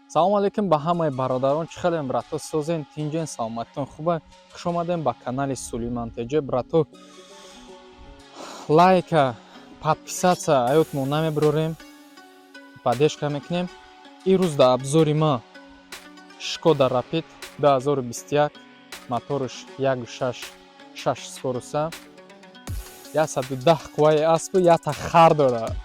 Салому алейкум ба ҳамаи бародарон. Чӣ хелем, брато? Созен, тинҷен, саломатитон хуба? Хуш омадем ба канали Сулейман ТЖ. Брато, лайка, подписаться аётмо намебирорем, поддержка мекунем. Ирӯз дар обзори ма Шкода Рапид 2021, моторш 1.6, 6 скорость, 110 қувваи аспу якта хар дора.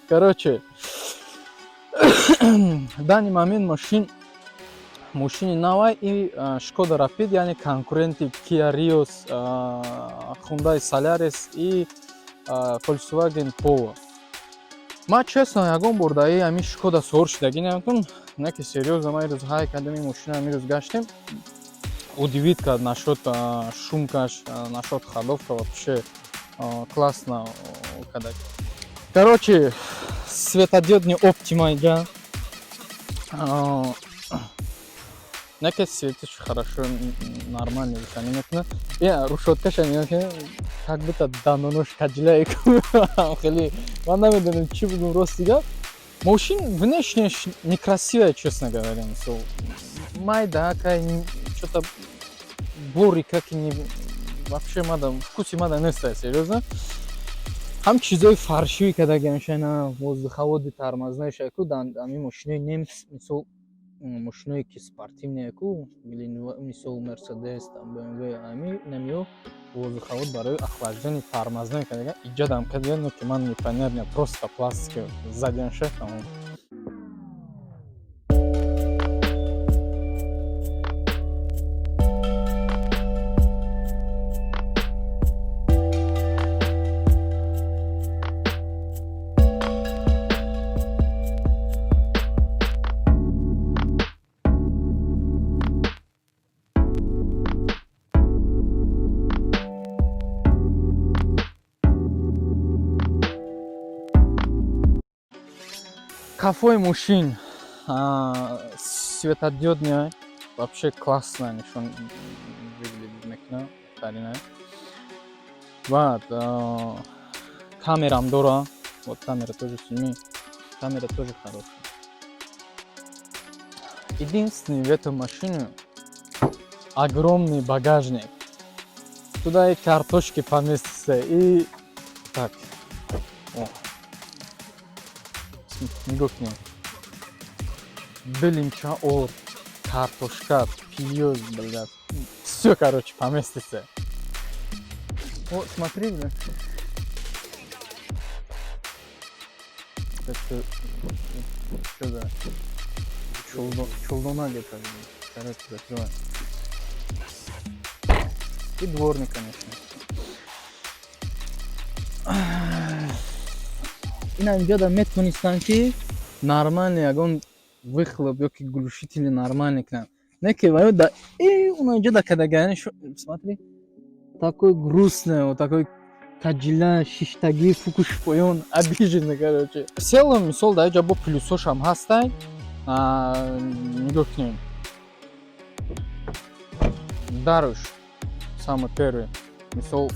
Короче, данный момент мошини навай и Шкода Рапид, яъне конкуренти Kia Rios, Hyundai Solaris и Volkswagen Polo. Ман, честно, ягон бор дар ҳамин Шкода савор шудагӣ наметавонам, не ки серьёзно. Ман ирӯз ҳай кардем ин мошина, имрӯз гаштем, удивить кард насчёт шумкаш, насчёт ходовка, вообще классно када. Короче, светодиодный Оптима иҷа. Не ки светиш хорошо, нормально рӯшанӣ мекунад. Я рушоткаша нигоҳ, как будто дандонош каҷилае. Хеле ман намедонам, чӣ бугум, рости гап. Мошин внешне некрасивая, честно говоря. Мисол, майда, кай что-то бори как не вообще мада вкуси мада неста, серьёзно. Ҳам чизои фаршивӣ кардагиамшана, воздуховоди тормознаиша ку ами мошинои немс, мисол, мошиное ки спортивные ку, мисол, Мерседес, БМВ, ами намиё воздуховод барои охлаждение тормозной кардага иҷадам кардия, но ки ман непонятно, просто пластик задианша, тамом. Кафои мошин светодиодный, вообще классно нишон выглядит мекунад, беҳтарина. Баъд камерам дора, вот камера тоже сними, камера тоже хорошая. Единственный в этом машине огромный багажник, туда и картошки поместится, и так. О, нигоҳ кунед, билинча орд, картошка, пиёз, блядь, всё, короче, поместится. О, смотри, бля, это что за чулдона где-то. Короче, закрывай. И дворник, конечно. Ина инҷода метонистанд, ки нормально ягон выхлоп ёки глушители нормально кунанд, не ки ваё да уна инҷода кадагани. Смотри, такой грустный, вот такой каҷила шиштагӣ, фукуш поён, обиженный. Короче, в целом, мисол, дар инҷа бо плюсошам ҳастай. Нигоҳ кунем, даруш самый первый, мисол,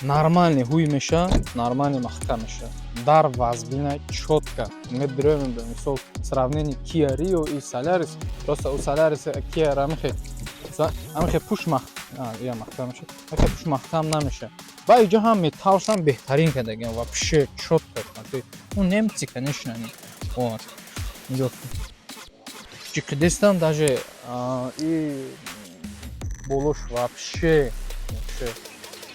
нормальный ҳуй меша, нормальный маҳкам меша дар, вазбина, чётко медироем. Мисол, сравнение Kia Rio и Solaris, просто у Solaris Kia амихе пуш я маҳкам меша, амихе пуш маҳкам намеша. Ва иҷо ҳам металлшам беҳтарин кардагиам, вообще чётко. Смотри, ну, немцы, конечно, они. Вот нигоҳ кун, ҷиқидестам даже и болош вообще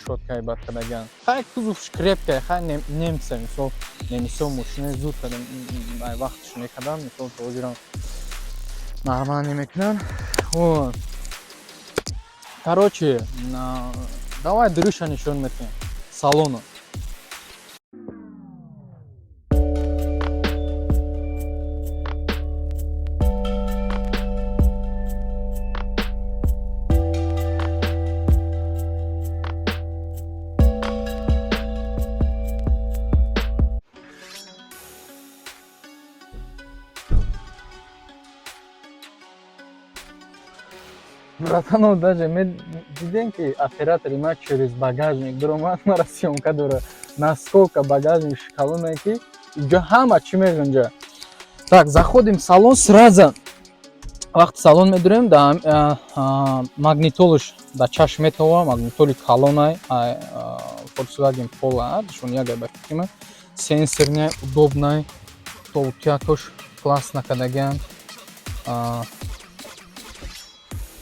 чётко бад кардагиан. Хай, кузовш крепкая, хай, немца, мисол, немисо мошинаи зуд кардам, ай вақтш мекардам, мисол, то ҳозирам нормально мекунанд. Вот, короче, давай дурӯша нишон метиҳем, салону. Братано, даже дидем, ки оператори ма через багажник дуромад, мара съёмка дора. Насколько багажник калоне, ки инҷо ҳама чӣ меғунҷа. Так, заходим в салон сразу. Вақти салон медурем, да, магнитолаш да чашм метова, магнитоли калонай, Volkswagen Polo, шон ягай ба фикрима. Сенсорная, удобная, толтякош классно кадаган.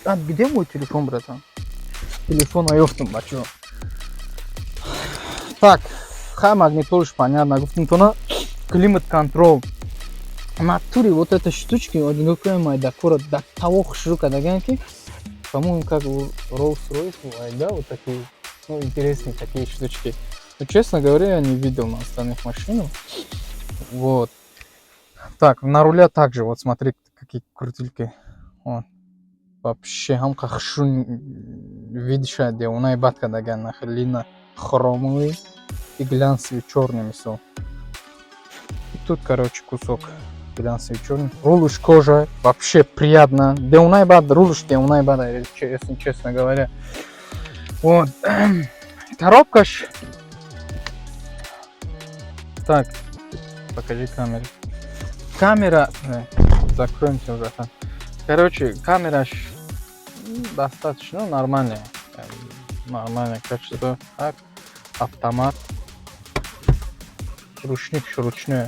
А где мой телефон, братан? Телефон ёфтум, бачо. Так, хай, магнитолш понятно, гуфтум тона, климат контрол. Натуре вот эта штучки, вот нигоҳ кунем, майдакора да таво хушрӯ кардаган, ки, по-моему, как у Rolls-Royce бывает, да, вот такие, ну, интересные такие штучки. Но, честно говоря, я не видел на остальных машинах. Вот. Так, на руля также, вот смотри, какие крутильки. Вот. Вообще, ҳамқа хушрӯ видиша, девонаи бад кардаган, нахелина хромовый и глянцевый черный мисол. И тут, короче, кусок глянцевый черный. Рулуш кожа, вообще приятно. Девонаи бад, рулуш девонаи бад, если честно говоря. Вот. Коробкаш. Так, покажи камеру. Камера. Закроемся, братан. Короче, камера достаточно нормальная. Нормальное качество. Так, автомат. Ручник ручной.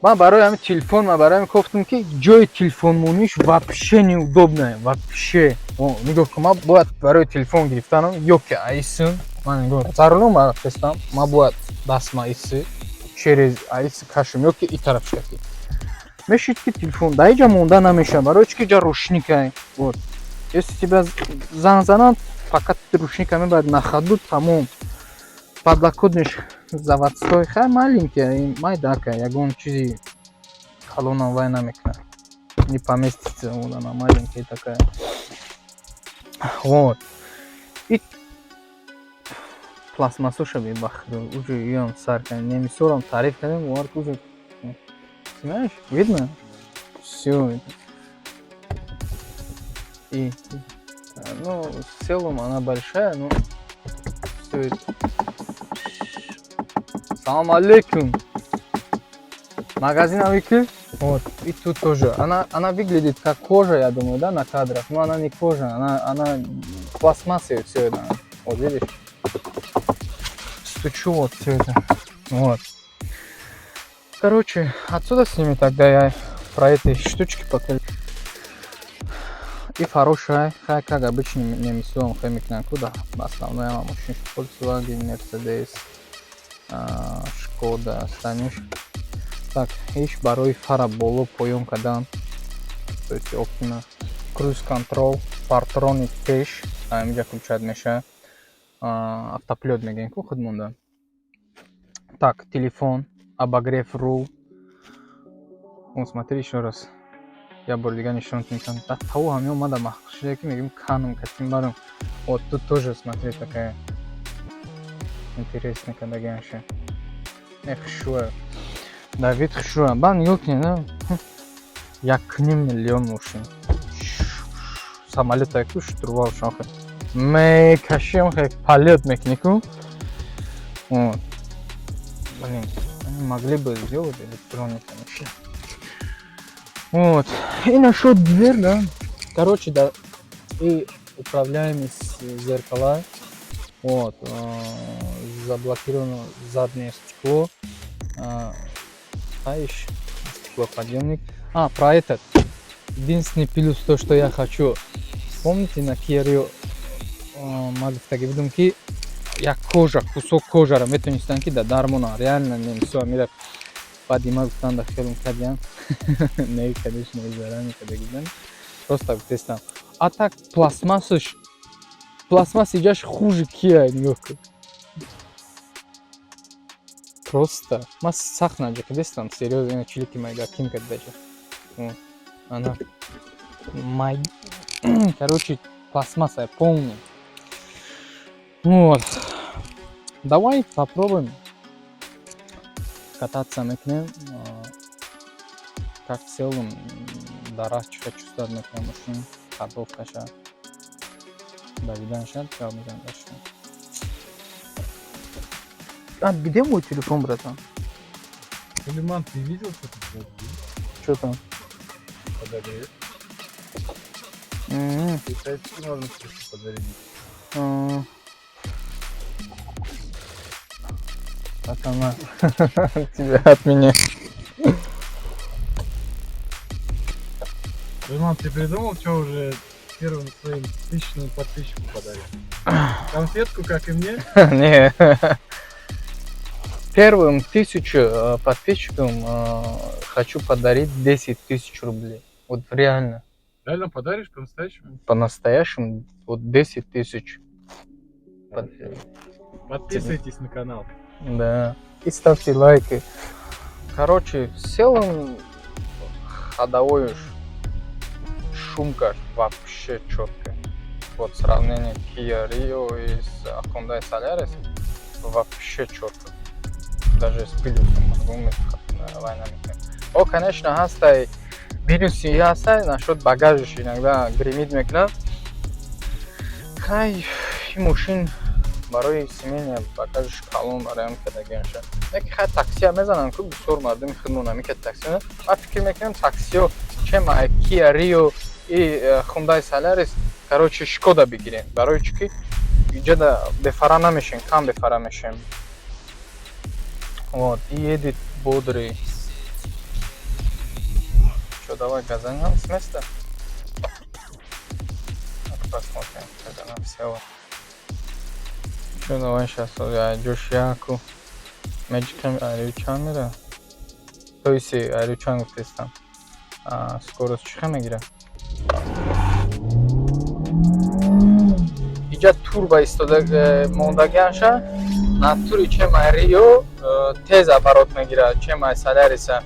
Ман барои ҳамин телефон, ман барои ҳамин гуфтам, ки ҷои телефонмониш вообще неудобное, вообще. Нигоҳ кун, ман бояд барои телефон гирифтанам ё ки айсин, ман нигоҳ, за рулом рафтестам, ман бояд дастма иси через айси кашам ё ки и тараф шаки мешид, ки телефон дар иҷа монда намешавад. Барои чи ки иҷа рушникай. Вот если тебя занг зананд, пока ты рушника мебарад на ходу, тамом. Подлокотник заводской, хай, маленький, майдака, ягон чизи калонам вай намекунад, не поместится. Вот она маленькая такая. Вот и пластмассоша бебахт, уже еём сар кардем, немисорам таъриф кардем, бовар уже знаешь, видно всё. И, ну, в целом она большая, но всё это. Салам алейкум. Магазин Авики. Вот. И тут тоже. Она выглядит как кожа, я думаю, да, на кадрах. Но она не кожа, она пластмассовая все это. Вот видишь? Стучу, вот все это. Вот. Короче, отсюда сними тогда, я про эти штучки покажу. И хорошая, хай, как обычно, немисуам хай мекунан куда. Основной машин Volkswagen, Mercedes, Шкода, станиш. Так, иш барои фара боло поён кардан, то есть окна, круиз контрол, парктроник пеш, инҷа включать мешавад. Автоплёт мегӯем ку худ монда. Так, телефон, обогрев рул. Вот смотри еще раз. Я бор дига нишон мекунам. Да таво ҳами омада маҳқуқ шуда, ки мегӯем канум катим барум. Вот тут тоже, смотри, такая интересная кадаганша. Эх, хушрӯя. Дар вид хушрӯя. Ба нигоҳ кунед, 1,5 миллион мошин. Самолета ку штурвал шохе. Мекашим, хе полёт мекунӣ ку. Вот. Блин, они могли бы сделать электронику вообще. Вот. И насчет дверь, да. Короче, да, и управляемый зеркала. Вот. Заблокировано заднее стекло. Знаешь, стеклоподъемник. А, про этот. Единственный плюс, то, что я хочу. Помните, на Kia Rio ма гуфтаги будам, ки як кожа, кусок кожаро метонистанд, ки да дармона реально немисо мира. Баъди ма гуфтан, да хелум кардиям. Не, конечно, заранее карда будам, просто гуфтестам. А так пластмассаш, пластмасс иҷаш хуже кия, нигоҳ кун. Просто ма сахт наҷиқидестам, серьёзно, ина чилики майда ким кардаҷа. Ана май, короче, пластмасса полный. Вот, давай попробуем, кататься мекунем, как в целом дар раҳ чӣ чувствовать мекунам машину. Ходовкаша давидан шад, гап мезанам дашта. А где мой телефон, братан? Сулейман, ты видел, что тут сзади? Что там? Подогрев. М. И часики можно просто подзарядить. А. Пацана, тебе от меня. Сулейман, ты придумал, что уже первым своим тысячному подписчику подаришь? Конфетку, как и мне? Не. Первым 1000 подписчикам хочу подарить 10 тысяч рублей. Вот реально. Реально подаришь по-настоящему? По-настоящему вот 10 тысяч. Подарю. Подписывайтесь на канал. Да. И ставьте лайки. Короче, в целом ходовой шумка вообще четкая. Вот сравнение Kia Rio и с Hyundai Solaris вообще четко. Даже с плюсом могу война. О, конечно, ҳастай минуси, ҳастай насчет багажиш, иногда гремит мекунад. Хай, ин мошин барои семейный багажиш калон бароям кардагиаша. Яки хай, таксия мезанам ку, бисёр мардуми худмон ҳамин такси. Ман фикр мекунам, таксиё чем Kia Rio и Hyundai Solaris, короче, Шкода бигирем. Барои чӣ ки иҷода бефара намешем, кам бефара мешем. Вот, и едет бодрый. Что, давай газанем с места? Так, посмотрим, как она села. Что, давай сейчас я ҷош яку меҷикам ариу чанд мера? То есть ариу чанд гуфтестам? Скорость чӣ мегира? Иҷа турбо истода мондагиаша натури, чем Рио тез оборот мегирад, чем ай Соляриса.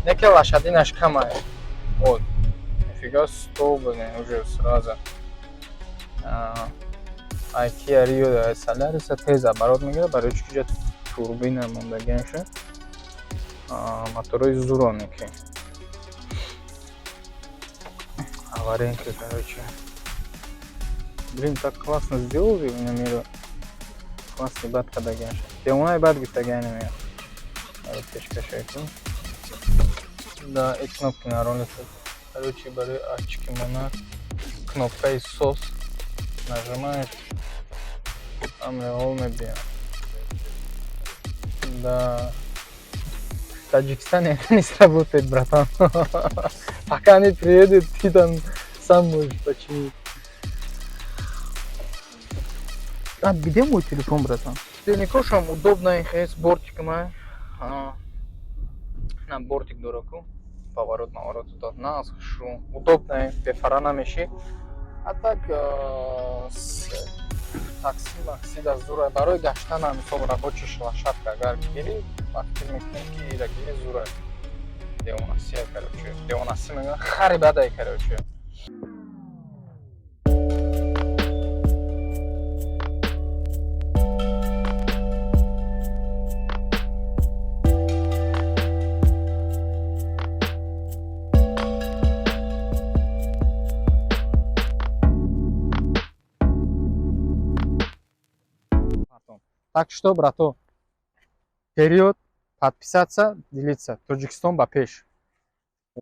Не ки лошадинаш камай. Вот. Нифига, 100, блин, уже сразу. Ай Kia Rio, ай Соляриса тез оборот мегирад, барои чӣ ки иҷа турбина мондагиаша. Моторои зуроне ки. Аварийка, короче. Блин, так классно сделали, мира. Классный бад кардагиаша. Девонаи бад гифтагиани мея. Пешкашайку. Да, и кнопки на руле тут. Короче, барои очки мона кнопкаи сос нажимаешь, амреол мебиёд. Да. В Таджикистане это не сработает, братан. Пока они приедут, ты там сам можешь починить. А где мой телефон, братан? Никошам удобно с бортиком, а? На бортик дураку. Поворот, наворот, туда нас, шу. Удобно, бефара намеши. А так, с такси, макси да зура. Барои гаштана, мисол, рабочий лошадка, агар гири, вақти мекунем ки ира гири, зура. Девонасия, короче. Девонаси мегӯян, хари бадай, короче. Так что, брато, вперед, подписаться, делиться. Тоҷикистон ба пеш.